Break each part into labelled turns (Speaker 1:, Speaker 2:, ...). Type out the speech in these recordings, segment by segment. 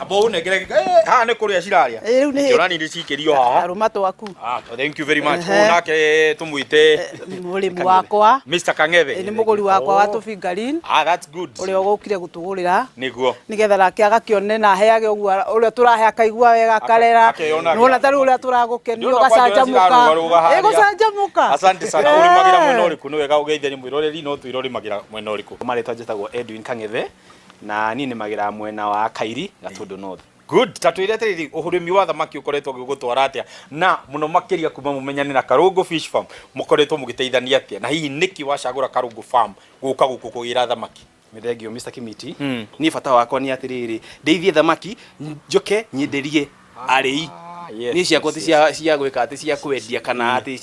Speaker 1: Amba ũnengere haha nĩ kũrĩa cirarĩa.
Speaker 2: Ĩ, rĩu nĩ-
Speaker 1: Kĩorani nĩ cikĩrio haha.
Speaker 2: Arũma twaku.
Speaker 1: Ah, thank you very much.
Speaker 2: Ehe.
Speaker 1: Ũyũ nake tũmwĩte
Speaker 2: Mũrĩmi wakwa.
Speaker 1: Mr. Kang'ethe.
Speaker 2: Ĩ, nĩ mũgũri wakwa wa tũfingarin
Speaker 1: Ah, that's good.
Speaker 2: ũrĩa ũgũkire gũtũgũrĩra
Speaker 1: Nĩguo.
Speaker 2: Nĩgetha nake agakĩone na aheage ũguo ũrĩa tũrahe, akaigua wega, akarera.
Speaker 1: Akeyona.
Speaker 2: Nĩwona ta rĩu ũrĩa tũragũkenia.
Speaker 1: Ndĩrona kwanja ũrĩa
Speaker 2: ũgacanjamũka.
Speaker 1: cirarũgarũga harĩa.
Speaker 2: Ĩ, gũcanjamũka.
Speaker 1: Asante sana.
Speaker 2: Eh.
Speaker 1: Ũrĩmagĩra mwena ũrĩkũ? Nĩ wega ũgeithanie mwĩroreri, no twĩre ũrĩmagĩra mwena ũrĩkũ.
Speaker 3: Marĩtwa njĩtagwo Edwin Kang'ethe na niĩ nĩmagĩra mwena wa Kairi, Gatũndũ North.
Speaker 1: Good. Ta twĩre atĩrĩrĩ, ũrĩmi wa thamaki ũkoretwo ũgĩgũtwara atĩa, na mũno makĩria kuma mũmenyane na Karũngũ Fish Farm mũkoretwo mũgĩteithania atĩa, na hihi nĩkĩ wacagũra Karũngũ Farm gũka gũkũ kũgĩra thamaki?
Speaker 3: Nĩ thengio, Mr. Kimiti. Niĩ bata wakwa nĩ atĩrĩrĩ, ndĩithie thamaki, njoke nyenderie arĩi. Niĩ ciakwa ti cia gwĩka atĩ cia kwendia kana atĩ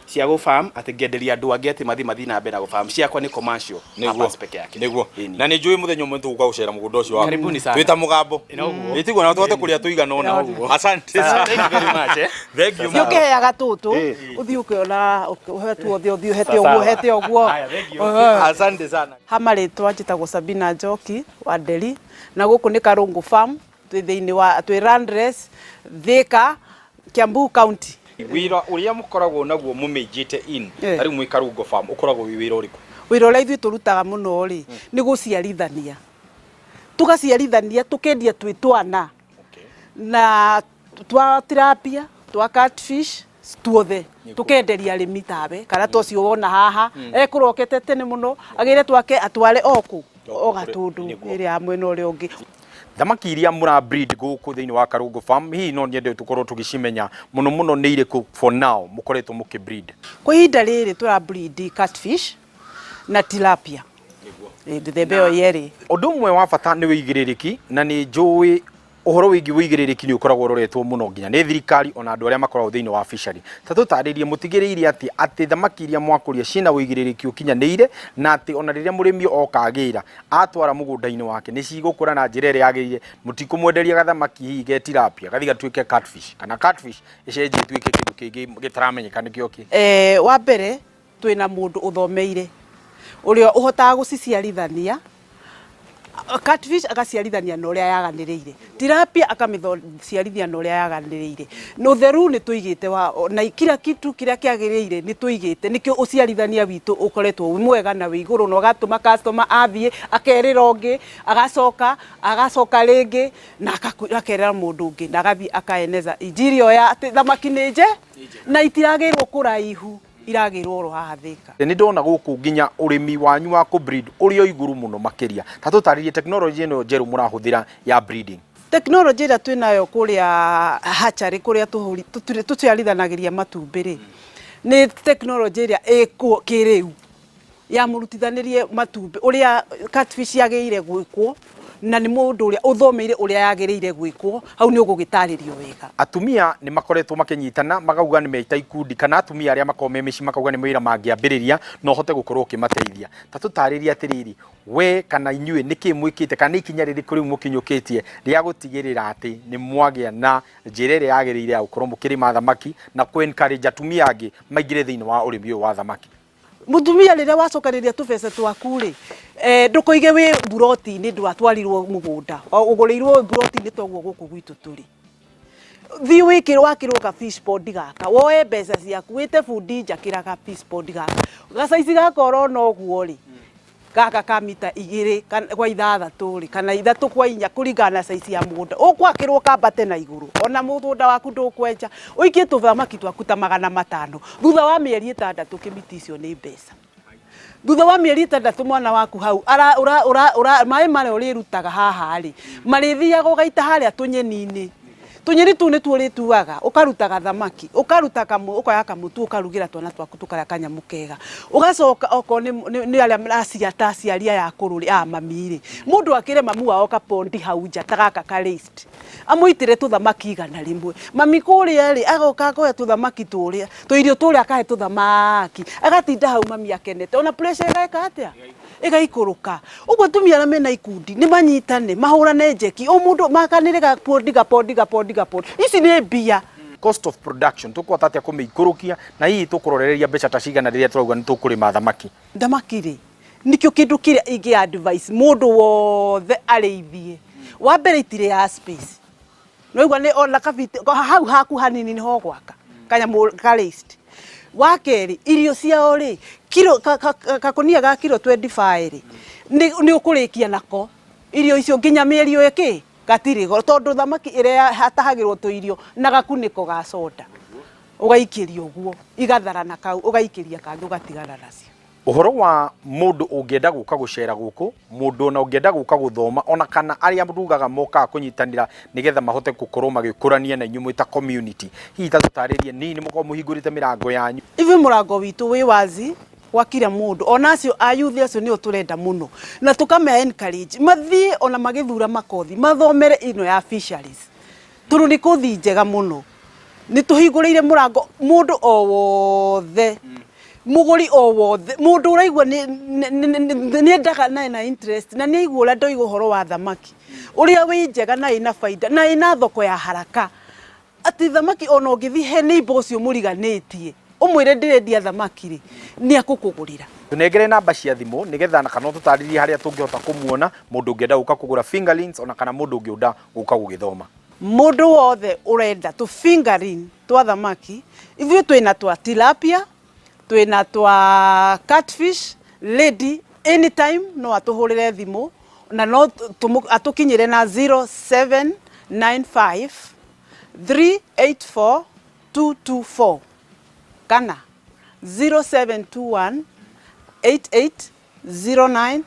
Speaker 3: cia gũ farm atĩ ngenderia andũ angĩ atĩ mathiĩ na mbere na gũ farm. Ciakwa nĩ commercial purpose peke yake.
Speaker 1: Nĩguo.
Speaker 3: Ĩni.
Speaker 1: Na nĩ njũĩ mũthenya ũmwe tũgũka gũcera mũgũnda ũcio waku.
Speaker 3: Karibuni sana.
Speaker 1: Twĩ ta mũgambo.
Speaker 3: Noguo.
Speaker 1: Ĩtiguo na tũhote kũrĩa tũigana ũna.
Speaker 3: Noguo.
Speaker 1: Asante sana.
Speaker 3: Thank you very much, eh.
Speaker 1: Thank you.
Speaker 2: Thiĩ ũkĩheaga tũtũ,
Speaker 3: Ĩ.
Speaker 2: ũthiĩ ũkĩona ũhetwo, ũthiĩ ũthiĩ ũhete
Speaker 3: Sawa.
Speaker 2: ũguo, ũhete ũguo.
Speaker 3: Haya, thank you.
Speaker 2: Ehe.
Speaker 1: Asante sana.
Speaker 2: Ha marĩtwa njĩtagwo Sabina Njoki wa Nderi, na gũkũ nĩ Karũngũ Farm, twĩ thĩinĩ wa twĩ Landres, Thika, Kiambu County.
Speaker 1: Wĩra ũrĩa mũkoragwo naguo mũmĩnjĩte in
Speaker 2: Eh.
Speaker 1: ta rĩu mwĩ Karũngũ Farm ũkoragwo wĩ wĩra ũrĩkũ?
Speaker 2: Wĩra ũrĩa ithuĩ tũrutaga mũno rĩ, nĩ gũciarithania. Tũgaciarithania tũkendia twĩ twana na twa tilapia, twa catfish, tuothe tũkenderia arĩmi tawe kana ta ũcio wona haha ekũrokete tene mũno agĩre twake atware o kũ o Gatũndũ
Speaker 1: Nĩguo.
Speaker 2: ĩrĩa ya mwena ũrĩa ũngĩ.
Speaker 1: Thamaki iria mũra breed gũkũ thĩinĩ wa Karũngũ Farm, hihi no nyende tũkorwo tũgĩcimenya mũno mũno nĩ irĩkũ for now mũkoretwo mũkĩ breed?
Speaker 2: Kwa ihinda rĩrĩ tũra breed catfish na tilapia. Ĩ, mĩthemba ĩyo yerĩ.
Speaker 1: Ũndũ ũmwe wa bata nĩ ũigĩrĩrĩki, na nĩ njũĩ ũhoro wĩgiĩ ũigĩrĩrĩki nĩ ũkoragwo ũroretwo mũno nginya nĩ thirikari ona andũ arĩa makoragwo thĩinĩ wa fishery. Ta tũtarĩrie mũtigĩrĩire atĩ atĩ thamaki iria mwakũria ciĩna ũigĩrĩrĩki ũkinyanĩire, na atĩ ona rĩrĩa mũrĩmi oka agĩra atwara mũgũnda-inĩ wake nĩ cigũkũra na njĩra ĩrĩa yagĩrĩire, mũtikũmwenderia gathamaki hihi ge tilapia gathiĩ gatuĩke catfish, kana catfish ĩcenjie ĩtuĩke kĩndũ kĩngĩ gĩtaramenyeka nĩkĩo kĩ.
Speaker 2: Wa mbere twĩna mũndũ ũthomeire ũrĩa ũhotaga gũciciarithania catfish, agaciarithania na ũrĩa yaganĩrĩire, tilapia akamĩciarithia na ũrĩa yaganĩrĩire, na ũtheru nĩ tũigĩte wa na kila kitu kĩrĩa kĩagĩrĩire nĩ tũigĩte. Nĩkĩo ũciarithania witũ ũkoretwo wĩ mwega na wĩ igũrũ, na ũgatũma customer athiĩ akerĩra ũngĩ, agacoka agacoka rĩngĩ na akerĩra mũndũ ũngĩ na agathiĩ akaeneza injiri ĩyo ya atĩ thamaki nĩ nje na itiragĩrwo kũraihu, iragĩrwo oro haha Thĩka.
Speaker 1: Nĩ ndona gũkũ nginya ũrĩmi wanyu wa kũ breed ũrĩ o igũrũ mũno makĩria. Ta tũtarĩrie technology ĩno njerũ mũrahũthĩra ya breeding.
Speaker 2: Technology ĩrĩa twĩ nayo kũrĩa hatchery, kũrĩa tũciarithanagĩria matumbĩ rĩ, nĩ technology ĩrĩa ĩkuo kĩrĩu ya mũrutithanĩrie matumbĩ ũrĩa catfish yagĩrĩire gwĩkwo, na nĩ mũndũ ũrĩa ũthomeire ũrĩa yagĩrĩire gwĩkwo, hau nĩ ũgũgĩtarĩrio wega.
Speaker 1: Atumia nĩ makoretwo makĩnyitana makauga nĩ meta ikundi, kana atumia arĩa makoragwo me mĩciĩ makauga nĩ mawĩra mangĩambĩrĩria na ũhote gũkorwo ũkĩmateithia. Ta tũtarĩrie atĩrĩrĩ, we kana inyuĩ nĩkĩ mwĩkĩte, kana nĩ ikinya rĩrĩkũ rĩu mũkinyũkĩtie rĩa gũtigĩrĩra atĩ nĩ mwagĩa na njĩra ĩrĩa yagĩrĩire ya gũkorwo mũkĩrĩma thamaki na kũ encourage atumia angĩ maingĩre thĩinĩ wa ũrĩmi ũyũ wa thamaki?
Speaker 2: Mũtumia, rĩrĩa wacokanĩrĩria tũbeca twaku rĩ, ndũkoige wĩ mburoti-inĩ, ndwatwarirwo mũgũnda, ũgũrĩirwo mburoti-inĩ toguo gũkũ gwitũ tũrĩ. Thiĩ wĩkĩrwo wakĩrwo ka fish pond gaka, woe mbeca ciaku wĩte bundi njakĩra ga fish pond gaka. Gacaici gaka ũrona ũguo rĩ, gaka ka mita 2 kwa 6 rĩ, kana 3 kwa 4 kũringana na size ya mũgũnda, ũgwakĩrwo kambate na igũrũ, ona mũgũnda waku ndũkwenja, ũikie tũthamaki twaku ta 500. Thutha wa mĩeri 6, kĩmiti, icio nĩ mbeca. Thutha wa mĩeri 6 mwana waku hau ara, ura, ura, ura, maĩ marĩa ũrĩrutaga haha rĩ, marĩthiaga ũgaita harĩa tũnyeni-inĩ. Tũnyeni tũu nĩtuo ũrĩtuaga ũkarutaga thamaki, ũkaruta kamũ, ũkoya kamũtu ũkarugĩra twana twaku tũkarĩa kanyamũ kega. Ũgacoka okorwo nĩ arĩa maraciata aciari aya akũrũ rĩ, a mami rĩ, mũndũ akĩre mamu wao kapondi hau nja ta gaka ka raised, amũitĩre tũthamaki 100. Mami kũrĩa rĩ, agoka akoya tũthamaki tũrĩa, tũirio tũrĩa akahe tũthamaki, agatinda hau mami akenete, ona pressure ĩgeka atĩa? Ĩgaikũrũka. Ũguo atumia arĩa mena ikundi nĩ manyitane, mahũrane njeki, o mũndũ makanĩre gapondi gapondi gapondi gapondi. Ici nĩ mbia.
Speaker 1: Cost of production tũkũhota atĩa kũmĩikũrũkia, na hihi tũkũrorereria mbeca ta cigana rĩrĩa tũrauga nĩ tũkũrĩma thamaki?
Speaker 2: Thamaki rĩ, nĩkĩo kĩndũ kĩrĩa ingĩ advice mũndũ wothe arĩithie. Wa mbere, itirĩ ya space, noigua nĩ ona kabiti hau haku hanini nĩho gwaka kanyamũ ka raised. Wa kerĩ, irio ciao rĩ, kiro kakũnia ga kiro 25 rĩ, nĩ ũkũrĩkia nako irio icio nginya mĩeri ĩkĩ gatirĩ goro, tondũ thamaki ĩrĩa hatahagĩrwo tũirio na gakunĩko ga soda, ũgaikĩria ũguo igathara na kau, ũgaikĩria kangĩ, ũgatigana nacio.
Speaker 1: Ũhoro wa mũndũ ũngĩenda gũka gũcera gũkũ, mũndũ ona ũngĩenda gũka gũthoma, ona kana arĩa rugaga mokaga kũnyitanĩra nĩgetha mahote gũkorwo magĩkũrania na inyuĩ mwĩ ta community, hihi ta tũtarĩrie nini, mũkorwo mũhingũrĩte mĩrango yanyu.
Speaker 2: Ithuĩ mũrango witũ wĩ wazi gwa kila mũndũ, ona acio a youth acio nĩo tũrenda mũno na tũkame encourage mathiĩ ona magĩthura makothi mathomere ĩno ya fisheries, tondũ nĩ kothi njega mũno. Nĩ tũhingũrĩire mũrango mũndũ o wothe, mũgũri o wothe, mũndũ ũraigua nĩ endaga na ena interest na nĩ aigua ũrĩa ndoiga ũhoro wa thamaki ũrĩa wĩ njega na ĩna baida na ĩna thoko ya haraka, atĩ thamaki ona ũngĩthiĩ he neighbor ũcio mũriganĩtie ũmwĩre ndĩrendia thamaki rĩ, nĩ akũkũgũrĩra.
Speaker 1: Tũnengere namba cia thimũ nĩgetha na kana ũtũtarĩrie harĩa tũngĩhota kũmuona mũndũ ũngĩenda gũka kũgũra fingerlings, ona kana mũndũ ũngĩenda gũka gũgĩthoma.
Speaker 2: Mũndũ wothe ũrenda tũ fingerling twa thamaki, ithuĩ twĩna twa tilapia, twĩna twa catfish lady, anytime no atũhũrĩre thimũ na no atũkinyĩre na 0795 384 224 kana 0721 880925.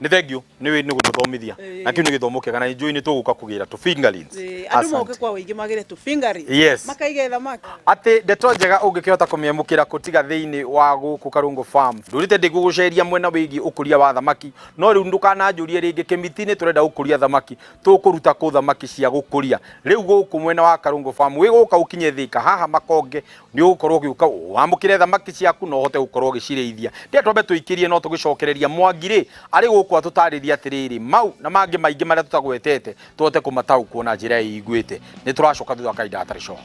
Speaker 1: Nĩ thengiũ nĩ gũtũthomithia na kĩu nĩ gĩthomo kĩega na njũĩ nĩ tũgũka kũgĩra tũ fingerlings.
Speaker 2: Andũ moke kwa ũingĩ magĩre tũ fingerlings. Makaige thamaki.
Speaker 1: Atĩ ndeto njega ũngĩkĩhota kũmĩamũkĩra kũtiga thĩinĩ wa gũkũ Karũngũ Farm. Ndũrĩte ndĩgũgũceria mwena wĩgiĩ ũkũria wa thamaki, no rĩu ndũkananjũrie rĩngĩ kĩmiti-inĩ tũrenda gũkũria thamaki, tũkũruta kũ thamaki cia gũkũria. Rĩu gũkũ mwena wa Karũngũ Farm wĩ gũka ũkinye Thĩka haha Makonge, nĩ ũgũkorwo ũgĩũka wamũkĩre thamaki ciaku na ũhote gũkorwo ũgĩcirĩithia. Ndĩrenda twambe tũikĩrie no tũgĩcokereria Mwangi rĩ arĩ gũkũ atũtarĩrie atĩrĩrĩ mau na mangĩ maingĩ marĩa tũtagwetete tũhote kũmataũkwo na njĩra ĩiguĩte. Nĩ tũracoka thutha wa kahinda gatarĩ coho.